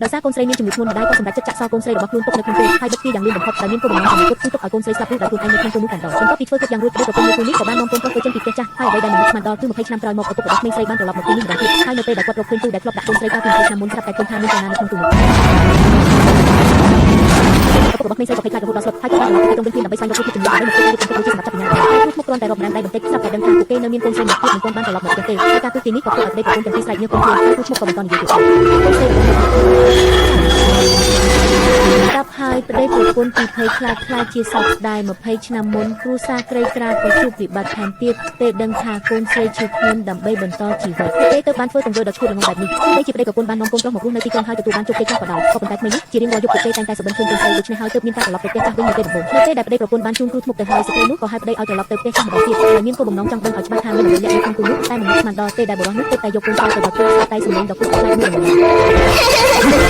ដោយសារកូនស្រីមានជំងឺធ្ងន់ម្ដាយក៏សម្រេចចិត្តចាក់សោកូនស្រីរបស់ខ្លួនទុកនៅក្នុងទូហើយបិទទ្វារយ៉ាងលឿនបំផុតដោយមានគោលបំណងតែមួយគត់គឺទុកឲ្យកូនស្រីស្លាប់រស់ដោយខ្លួនឯងនៅក្នុងទូនោះតែម្ដងបន្ទាប់ពីធ្វើគ្រប់យ៉ាងរួចប្តីប្រពន្ធមួយគូនេះក៏បាននាំកូនប្រុសទៅចេញពីផ្ទះចាស់ហើយអ្វីដែលមិននឹកស្មានដល់គឺ20ឆ្នាំក្រោយមកឪពុករបស់ក្មេងស្រីបានត្រឡប់មកទីនេះម្ដងទៀតហើយនៅពេលដែលគាត់រកឃើញទូដែលធ្លាប់ដាក់កូនស្រីកាលពី20ឆ្នាំមុនស្រាប់តែឃើញថាមានចលនានៅក្នុងទូនោះឪពុករបស់ក្មេងស្រីក៏ភ័យខ្លាចរហូតដល់ស្លុតហើយក៏បានត្រឡប់ទៅក្រុងវិញភ្លាមដើម្បីស្វែងរករូបភាពជំនឿដើម្បីមកធ្វើជាសម្រាប់ចាប់វិញ្ញាណតែគ្រូធ្មប់គ្រាន់តែរាប់ម្រាមដៃបន្តិចស្រាប់តែដឹងថាពួកគេនៅមានកូនស្រីម្នាក់ទៀតមិនទាន់បានត្រឡប់មកផ្ទះទេហើយការទូទីនេះក៏ធ្វើឲ្យប្តីប្រពន្ធទាំងពីរស្រែកញើសកូនខ្លួនហើយគ្រូធ្មប់ក៏បន្តនិយាយទៀតកូនស្រីរបស់ ស្រាប់ហើយប្តីប្រពន្ធពីភ័យខ្លាចខ្លាចជាសោកស្ដាយ20ឆ្នាំមុនគ្រួសារក្រីក្រក៏ជួបវិបត្តិថែមទៀតពេលដឹងថាកូនស្រីឈឺធ្ងន់ដើម្បីបន្តជីវិត ពួកគេទៅបានធ្វើទង្វើដ៏ឈួតល្ងងបែបនេះទោះបីជាប្តីប្រពន្ធបាននាំកូនប្រុសមករស់នៅទីក្រុងហើយទទួលបានជោគជ័យខ្លះក៏ដោយក៏ប៉ុន្តែក្មេងនេះជារៀងរាល់យប់ពួកគេតែងតែសុបិនឃើញកូនស្រីដូច្នេះហើយទើបមានការត្រឡប់ទៅផ្ទះចាស់វិញនៅពេលដំបូងនៅពេលដែលប្តីប្រពន្ធបានជូនគ្រូធ្មប់ទៅហើយស្ត្រីនោះក៏ហៅប្តីឲ្យត្រឡប់ទៅផ្ទះចាស់ម្ដងទៀតហើយមានគោលបំណងចង់ដឹងឲ្យច្បាស់ថាមានអ្វីលាក់នៅក្នុងទូនោះតែមិននឹកស្មានដល់ពេលដែលបុរសនោះទើបតែយកកូនស្រីទៅដល់ទូស្រាប់តែសំឡេងដ៏គួរឲ្យខ្លាចមួយរំលង